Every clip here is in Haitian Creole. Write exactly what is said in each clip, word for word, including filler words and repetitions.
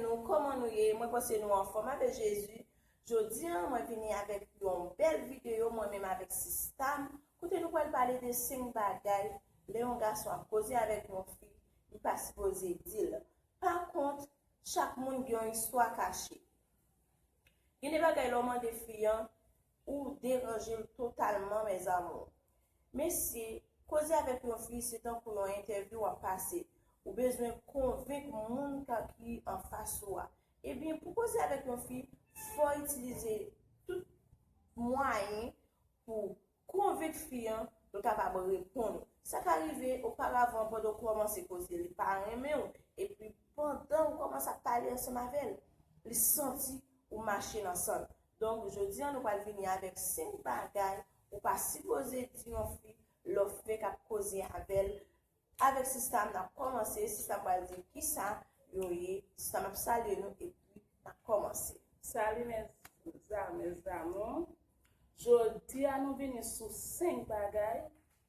Nou, kòman nou ye? Mwen panse nou anfòm avèk Jezi. Jodi a, mwen vini avèk yon bèl videyo, mwen menm avèk sista m, kote nou pral pale de senk bagay lè yon gason ap koze avèk yon fi, li pa sipoze di l. Pa kont, chak moun gen yon istwa kache. Gen de bagay lè w mande fi an, ou deranje l totalman, mes amours. Mesye, koze avèk yon fi, se tankou yon entèvyou w ap pase. Ou bezwen konvenk moun ka ki anfas ou a. Ebyen, pou koze avèk yon fi, fò w itilize tout mwayen pou konvenk fi an, l kapab reponn ou. Sa ka rive oparavan, pandan w kòmanse koze, li pa renmen w, epi pandan w kòmanse ap pale ansanm avè l, li santi ou mache nan san l. Donk, jodi a, nou pral vini avèk senk bagay ou pa sipoze di yon fi lè w fenk ap koze avè l. Avèk sista m, n ap kòmanse. Sista m pral di kisa yo ye. Sista m ap salye nou epi n ap kòmanse. Salut mes amours, mes amours. Jodi a nou vini sou senk bagay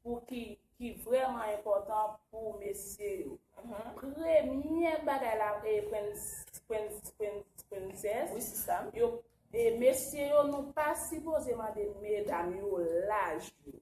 pou ki, ki vrèman enpòtan pou mesye yo. Mhm. Premye bagay la, e, prens, prens, prens, prensès, wi, sista m. Yo, e, mesye yo, nou pa sipoze mande medam yo laj yo.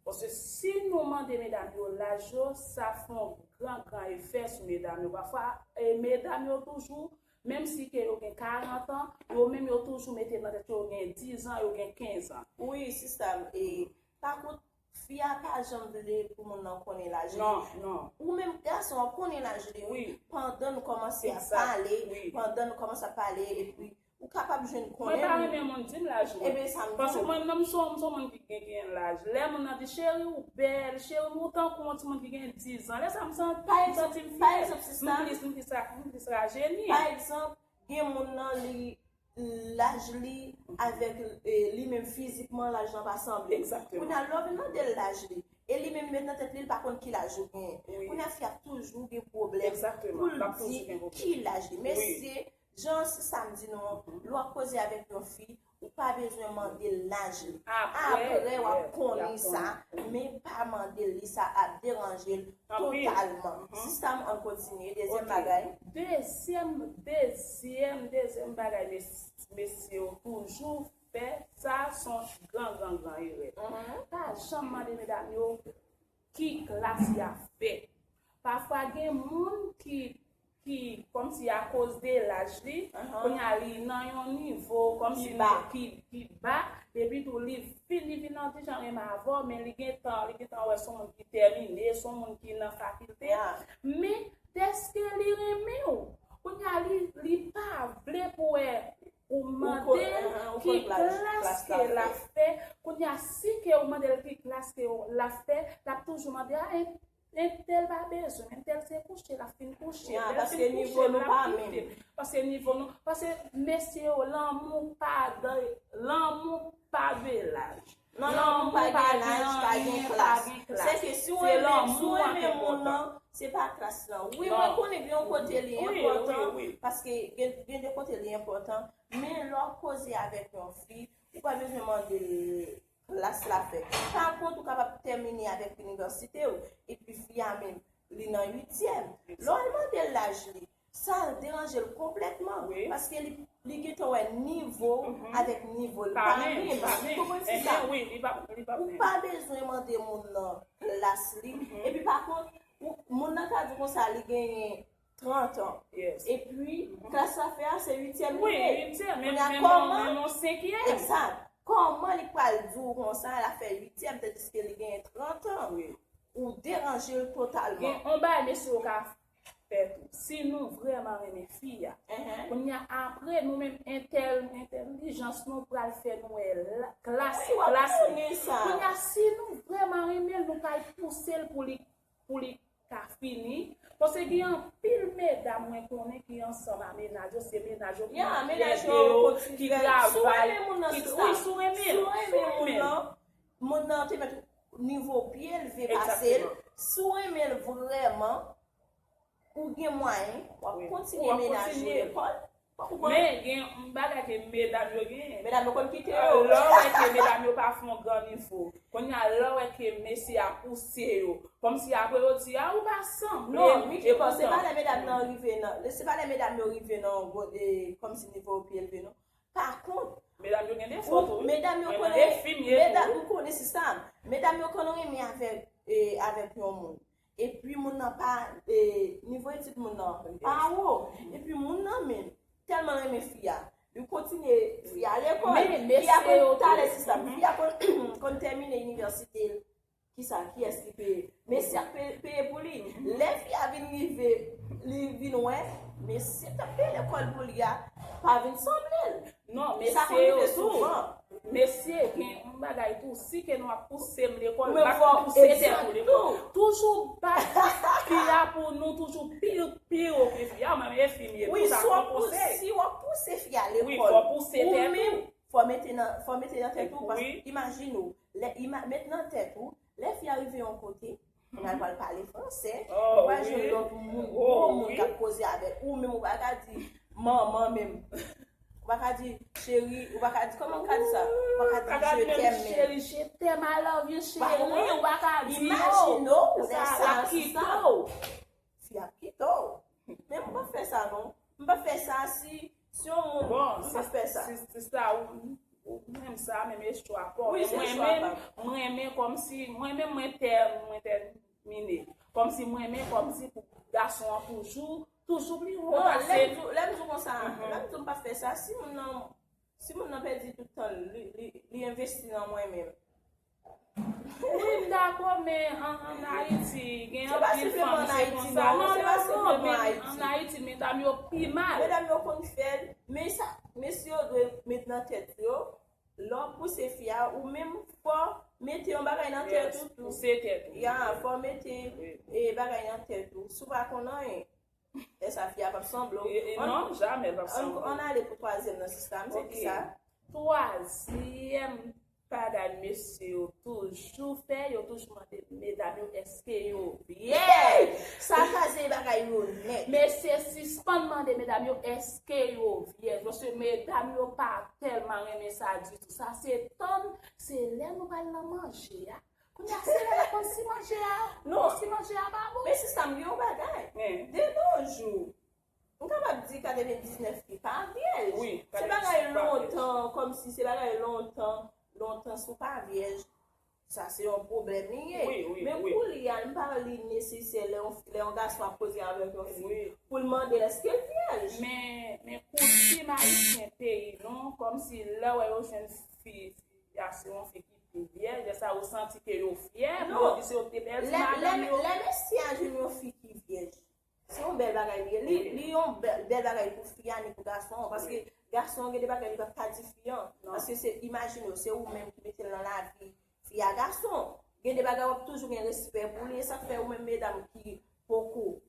Paske si nou mande medam yo laj yo, sa fè yon gran, gran efè sou medam yo. Pafwa, e, medam yo toujou, menm si ke yo gen karant an, yo menm yo toujou mete nan tèt yo, yo gen diz an, yo gen kenz an. Wi, sista m, e, pa kont, fi a pa janm vle pou moun nan konnen laj li. Non, non. Ou menm gason, w ap konnen laj li, wi. Wi. Pandan nou kòmanse ap pale, wi, pandan nou kòmanse ap pale, epi ou kapab jwenn konnen. Mwen pa renmen moun di m laj mwen. Ebyen, sa m di w. Paske mwen menm, m se yon, m se yon moun ki gen, gen laj. Lè moun nan di, "Cheri, ou bèl, cheri, ou tankou yon timoun ki gen diz an." Lè sa, m santi, m santi m fyè. Pa egzanp, sista. M plis, m plis, m plis rajeni. Pa egzanp, gen moun nan, li, laj li avèk, e, li menm fizikman, laj lan pa sanble. Egzakteman. Kounye a, lè w vin mande l laj li, e li menm li met nan tèt li, li pa konn ki laj ou genyen. Wi. Kounye a, fi a toujou gen pwoblèm, egzakteman, pou l di ki laj li. Wi. Mesye, jan sista m di nou an, lè w ap koze avèk yon fi, ou pa bezwen mande l laj li. Apre, apre, w ap konnen sa, men pa mande l li, sa ap deranje l totalman. Mhm. Sista m, ann kontinye. Dezyèm bagay. Dezyèm, dezyèm, dezyèm bagay, mes-, mesye yo toujou fè, sa se yon gran, gran, gran erè. Mhm. Pa janm mande medam yo ki klas y ap fè. Pafwa gen moun ki, ki kòmsi akoz de laj li, kounye a li nan yon nivo kòmsi ki, ki ba, epi tou li vin, li vin nan ti jan renmen avè w, men li gentan, li gentan wè se yon moun ki tèmine, se yon moun ki nan fakilte. Men dèske li renmen w, kounye a li, li pa vle pou wè ou mande l ki klas ke l ap fè. Kounye a, si ke ou mande l ki klas ke l ap fè, l ap toujou mande, "A, entèl pa bezwen, entèl se kouche, l ap fin kouche, entèl fin kouche, l ap kite m." Paske nivo nou pa menm. Paske nivo nou, paske mesye yo, lanmou pa de, lanmou pa de laj. Non, lanmou pa gen laj, pa gen klas. Se ke si w renmen, si w renmen moun nan, se pa klas lan. Wi, mwen konnen gen yon kote li enpòtan, paske gen, gen de kote li enpòtan, men lè w ap koze avèk yon fi, ou pa bezwen mande l klas l ap fè. Pa kont, ou kapab tèmine avèk inivèsite w, epi fi a menm, li nan uityèm. Lè w al mande l laj li, sa deranje l konplètman, paske li, li gentan wè nivo w avèk nivo l pa menm. Ou konprann sa? Ou pa bezwen mande moun nan klas li. Epi pa kont, ou, moun nan ka di konsa li genyen trant an. Epi, klas l ap fè a se uityèm li ye. Kounye a, kòman, egzat, kòman li pral di w konsa, l ap fè uityèm, tandiske li genyen trant an? Ou deranje l totalman. Gen yon bagay mesye yo ka fè tou. Si nou vrèman renmen fi a, kounye a, apre, nou menm entèl, entèlijans nou pral fè nou wè la, klas, klas li. Kounye a, si nou vrèman renmen l, nou pral pouse l pou li, pou li ka fini. Paske gen anpil medam mwen konnen ki ansanm a mennaj yo, se mennaj yo ki ede yo, ki travay, ki, wi, si w renmen l, si w renmen l. Moun nan te mèt nivo pi elve pase l. Si w renmen l vrèman, ou gen mwayen, w ap kontinye mennaj ou lekòl. Men gen yon bagay ke medam yo genyen. Medam yo konn kite yo. Lè w wè ke medam yo pa fè yon gran nivo. Kounye a, lè w wè ke mesye a pouse yo. Kòmsi apre yo di, a, ou pa sanble. Non, Mickey, se pa lè medam nan rive nan, se pa lè medam yo rive nan, kòmsi nivo yo pi elve, non. Pa kont, medam yo gen defo tou, wi. Medam yo konnen, e fi m ye tou, wi. Ou konnen sistèm. Medam yo konn renmen avèk, e, avèk yon moun. Epi moun nan pa, e, nivo etid moun nan pa wo. Epi moun nan menm, tèlman renmen fi a, li kontinye fi a lekòl. Fi a konn talè sistèm. Fi a konn, konn tèmine inivèsite l. Kisa, kiyès ki peye? Mesye ap peye, peye pou li. Lè fi a vin rive, li vin wè mesye k ap peye lekòl pou li a pa vin sanble l. Non, mesye yo tou. Mesye gen yon bagay tou, si ke nou ap pouse m lekòl, m ap pouse tèt ou lekòl. Toujou bat fi a pou nou, toujou pi, pi wo ke fi a, menm e fi m ye tou, sa fò pouse. Si w ap pouse fi a lekòl, ou menm, fò mete nan, fò mete nan tèt ou, paske imajine w, lè, ima-, met nan tèt ou, lè fi a rive yon kote, kounye a l pral pale fransè, ou pral jwenn lòt moun, gwo moun k ap koze avèk ou, menm ou pa ka di manman menm. Ou pa ka di cheri, ou pa ka di, kòman ou ka di sa? Ou pa ka di je t'aime menm. Cheri, je t'aime, I love you, cheri, ou pa ka di yo. Imajine w, lè sa, l ap kite w. Fi ap kite w. Men m p ap fè sa non. M p ap fè sa si, si yon moun, m p ap fè sa. Bon, sista, ou, ou menm sa, menm e chwa pa w. Wi, se chwa pa m. Mwen menm, mwen menm kòmsi, mwen menm mwen tè, mwen tèmine. Kòmsi mwen menm kòmsi pou gason an toujou, toujou pi wo pase. Non, lè m di w, lè m di w konsa, lè m di w m p ap fè sa, si moun nan, si moun nan pèdi tout tan l, li, li, li envesti nan mwen menm. Wi, m dakò, men an, ann Ayiti, gen anpil fanm se konsa. Non, non, non, men ann Ayiti, medam yo pi mal. Medam yo konn fè l, men sa, mesye yo dwe met nan tèt yo, lè w pouse fi a, ou menm fò mete yon bagay nan tèt ou tou. Pouse tèt ou. Ya, fò mete, e, bagay nan tèt ou. Si w pa konn anyen, Lè sa fi a p ap sanble w. E, e, non, jamè l p ap sanble w. Ann ale pou twazyèm nan, sista m, se kisa? Twazyèm bagay mesye yo toujou fè, yo toujou mande medam yo èske yo vyèj. Sa kraze bagay yo nèt. Mesye, sispann mande medam yo èske yo vyèj, paske medam yo pa tèlman renmen sa ditou. Sa se tann, se lè nou pral nan manje a. Kounye a, se lè l ap konn si manje a, non, si manje a pa bon. Men sista m, gen yon bagay. De nos jours, m kapab di katrevendiznèf ki pa vyèj. Wi, se bagay lontan, kòmsi se bagay lontan, lontan si w pa vyèj. Sa se yon pwoblèm li ye. Wi, wi, wi. Men kounye a, m pa wè li nesesè lè yon, lè yon gason ap koze avèk yon fi, pou l mande l èske l vyèj. Men, men koutim ayisyen peyi nou, kòmsi lè w wè yo jwenn fi, ya se yon fi ki pi vyèj, lè sa yo santi ke yo fyè, pou yo di se yo ki te pèdi madanm yo. Lè mesye a jwenn yon fi ki vyèj, se yon bèl bagay li ye. Li, li yon bèl, bèl bagay pou fi a ni pou gason an, paske gason an gen de bagay li p ap ka di fi an, paske se, imajine w, se ou menm ki mete l nan lavi fi a gason. Gen de bagay w ap toujou gen respè pou li, e sa k fè ou menm medam ki poko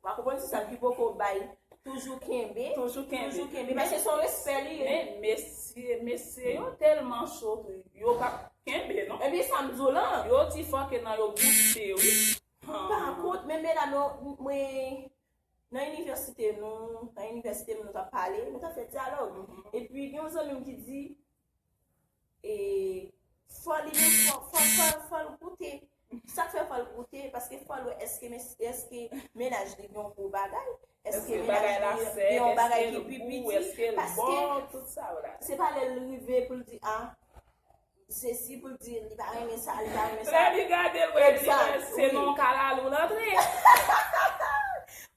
Ou pa konprann se sa ki poko bay. Toujou kenbe. Toujou kenbe. Toujou kenbe. Paske se yon respè li ye. Men mesye, mesye yo tèlman cho tou. Yo p ap kenbe, non. Ebyen, sa m di w lan. Yo ti fòke nan yo boute, wi. Pa kont, men medam yo, mwen, nan inivèsite nou, nan inivèsite m, nou t ap pale, nou t ap fè dyalòg. Epi, gen yon zanmi m ki di, E fò li, fò, fò, fò, fò l goute. Sa k fè fò l goute? Paske fò l wè èske, èske mennaj li gen yon gwo bagay? Èske mennaj li gen yon bagay ki pi piti? Paske se pa lè l rive pou l di, a, sesi, pou l di li pa renmen sa, li pa renmen sa. Lè li gade l, wè li wè se nan yon kalalou l antre.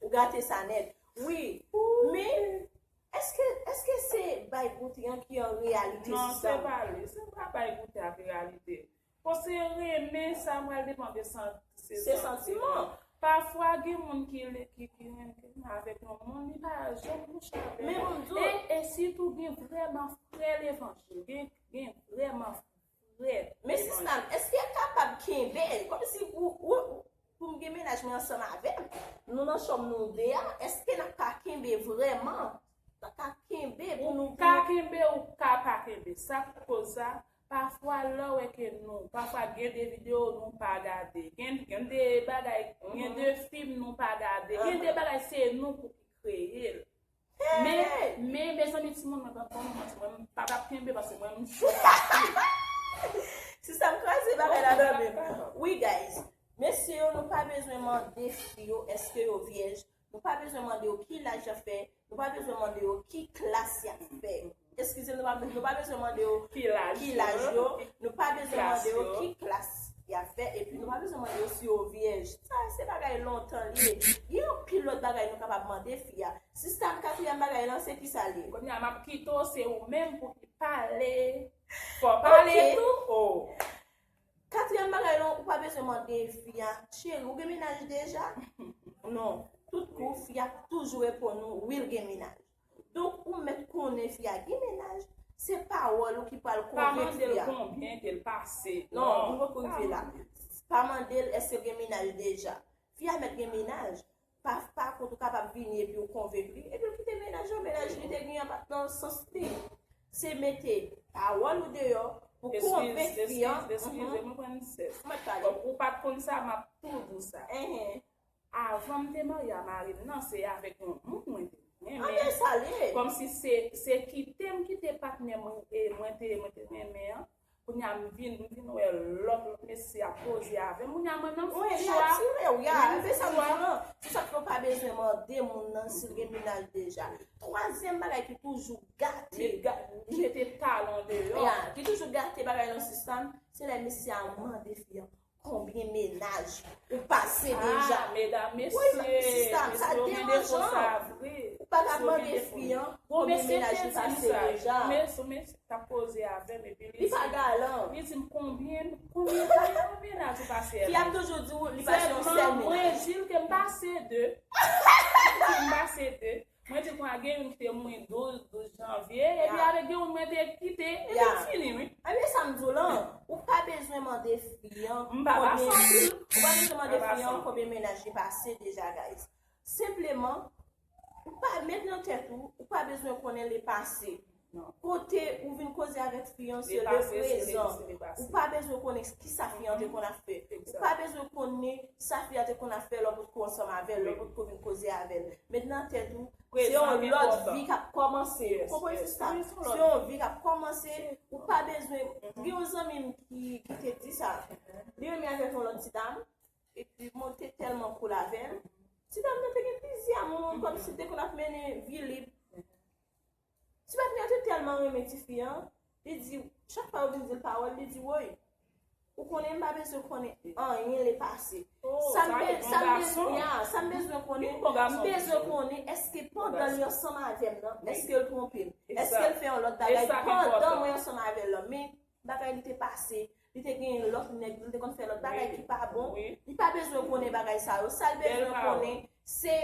Ou gate sa nèt. Wi. Men Èske, èske se bay goute an ki an reyalite? Non, se pa li. Se pa bay goute ak reyalite. Bon, se renmen, sa pral depann de san-, se santiman. Pafwa, gen moun ki, ki, ki renmen avèk yon moun, li pa janm kouche avè l. Men pou m di w, e, e sitou gen vrèman frè levanjil, gen, gen vrèman frè levanjil. Men sista m, èske l kapab kenbe l? Kòmsi ou, ou, pou m gen mennaj mwen ansanm avè m, nou nan chanm nou de a, èske n ap ka kenbe vrèman? N ap ka kenbe pou nou, pou nou. Ou ka kenbe, ou ka pa kenbe. Sa k koz sa, pafwa lè w wè ke nou, pafwa gen de videyo nou pa gade, gen, gen de bagay, gen de fim nou pa gade, gen de bagay se nou pou ki kreye l. Men, men moun, mwen pa konn manti, mwen m pa t ap kenbe paske mwen m cho anpil. Sista m kraze bagay la nan men m. Wi, guys. Mesye yo, nou pa bezwen mande fi yo èske yo vyèj. Nou pa bezwen mande yo ki laj y ap fè. Nou pa bezwen mande yo ki klas y ap fè. Eskize m, nou pa, nou pa bezwen mande yo ki laj yo. Nou pa bezwen mande yo ki klas y ap fè. Epi nou pa bezwen mande yo si yo vyèj. Sa se bagay lontan li ye. Gen anpil lòt bagay nou kapab mande fi a. Sista m, katriyèm bagay lan, se ki sa li ye? Kounye a, m ap kite w, se ou menm pou ki pale. Fò pale tou. Oh. Katriyèm bagay lan, ou pa bezwen mande fi a, cheri, ou gen mennaj deja? Non. Tout kou, fi a toujou reponn ou, wi, l gen mennaj. Donk, ou mèt konnen fi a gen mennaj, se pawòl ou ki pral konvenk fi a. Pa mande l konbyen ke l pase. Non, nou poko rive la. Pa mande l èske l gen mennaj deja. Fi a mèt gen mennaj. Pa, pa kont ou kapab vini epi ou konvenk li, epi l kite mennaj lan, mennaj li te gen an pa t nan sans li. Se mete pawòl ou deyò pou konvenk fi an. Eskize, eskize, mwen pran sèz. Mwen pale. Kòm ou pa t konn sa, m ap tou di w sa. Avan m te marye a mari m nan, se avèk yon moun mwen te renmen. Anben sa l ye. Kòmsi se, se kite m kite patnè mwen, e mwen te, mwen te renmen an. Kounye a m vin, m vin wè lòt, lòt mesye ap koze avè m. Kounye a mwen menm m fè chwa. Wi, li atire w, ya. Mwen menm m fè chwa. Se sa k fè w pa bezwen mande moun nan si l gen mennaj deja. Twazyèm bagay ki toujou gate. Mete talon deyò. Ya, ki toujou gate bagay lan sista m, se lè mesye a mande fi an konbyen mennaj ou pase deja. Ah, medam, mesye, sista m, sa deranjan. Ou pa ka mande fi an konbyen mennaj li pase deja. Mesye, mesye, t ap koze avè m, epi li di, li di m konbyen, konbyen, konbyen mennaj ou pase avè m. Fi a toujou di w li pase yon sèl mennaj. Sèlman mwen di l ke m pase de. Li di m pase de. Mwen di, kounye a gen youn ki te mouri douz, douz janvye, epi avèk gen youn mwen te kite, epi m fini, wi. Ebyen, sa m di w lan, ou pa bezwen mande fi an konbyen, ou pa bezwen mande fi an konbyen mennaj li pase deja, guys. Senpleman, ou pa met nan tèt ou, ou pa bezwen konnen lepase. Kote ou vin koze avèk fi an, se leprezan. Ou pa bezwen konnen kisa fi an te konn ap fè. Ou pa bezwen konnen sa fi a te konn ap fè lè w potko ansanm avè l, lè w potko vin koze avè l. Met nan tèt ou, se yon lòt vi k ap kòmanse. Ou konprann sista? Se yon vi k ap kòmanse. Ou pa bezwen. Gen yon zanmi m ki, ki te di sa. Li renmen avèk yon lòt ti dam. Epi mwen te tèlman cool avè l. Ti dam nan te gen plizyè moun, kòmsi te konn ap mennen vi lib. Ti patnè a te tèlman renmen tifi an, li di, chak fwa yo vin di l pawòl, li di, woy, ou konnen m pa bezwen konnen anyen lepase. Sa m be-, sa m bezwen, ya, sa m bezwen konnen, m bezwen konnen èske pandan li ansanm avè m nan, èske l twonpe m, èske l fè yon lòt bagay pandan mwen ansanm avè l lan. Men bagay li te pase, li te gen lòt nèg, li te konn fè lòt bagay ki pa bon. Li pa bezwen konnen bagay sa yo. Sa l bezwen konnen, se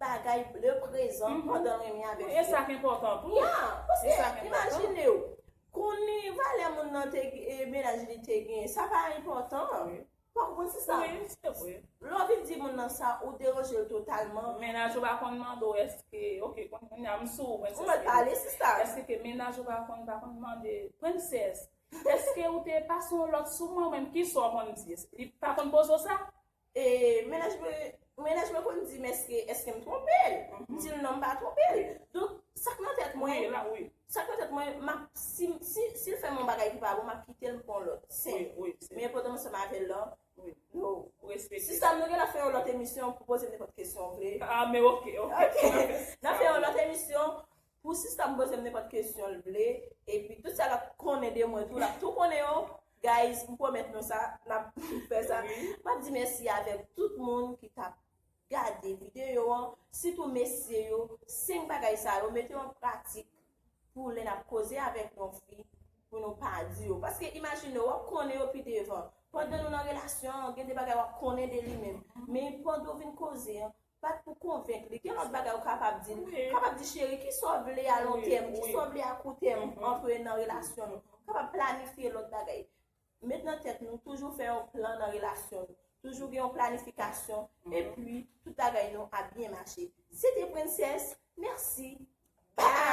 bagay leprezan pandan l renmen avèk fi an. E sa k enpòtan tou. Ya, paske imajine w, konnen valè moun nan te, e, mennaj li te gen, sa pa enpòtan. Ou pa konprann sista? Wi, se vre. Lè w vin di moun nan sa, ou deranje l totalman. Mennaj ou pa konn mande w èske, oke, kounye a m sou ou, mwen se. Ou mèt pale sista. Èske ke mennaj ou pa konn, pa konn mande, prensès, èske ou te pase yon lòt sou mwen, menm kisa w konn di? Li pa konn poze w sa? E, mennaj mwen, mennaj mwen konn di m èske, èske m twonpe l. M di l non, m pa twonpe l. Donk, sa k nan tèt mwen, sa k nan tèt mwen, m ap, si, si, si l fè m yon bagay ki pa bon, m ap kite l, m pran yon lòt. Senp. Men pandan m ansanm avè l lan, no. Sista m, nou gen la fè yon lòt emisyon pou poze m nenpòt kesyon w vle. Ah, men oke, oke. Oke. N a fè yon lòt emisyon. Pou sista m poze m nenpòt kesyon l vle, epi tout sa l ap konnen de mwen tou, l ap tou konnen yo. Guys, m pwomèt nou sa, n ap fè sa. M ap di mèsi avèk tout moun ki t ap gade videyo an, sitou mesye yo, senk bagay sa yo, mete yo an pratik pou lè n ap koze avèk yon fi, pou nou pa di yo. Paske imajine w ap konnen yo pi devan. Pandan nou nan relasyon an, gen de bagay w ap konnen de li menm. Men pandan w vin koze an, pa t pou konvenk li. Gen lòt bagay ou kapab di l. Ou kapab di, cheri, kisa w vle a lontèm, kisa w vle a koutèm antre nan relasyon nou. Ou kapab planifye lòt bagay. Met nan tèt nou, toujou fè yon plan nan relasyon nou. Toujou gen yon planifikasyon. Epi, tout bagay nou ap byen mache. Se te Princess. Mèsi. Bye.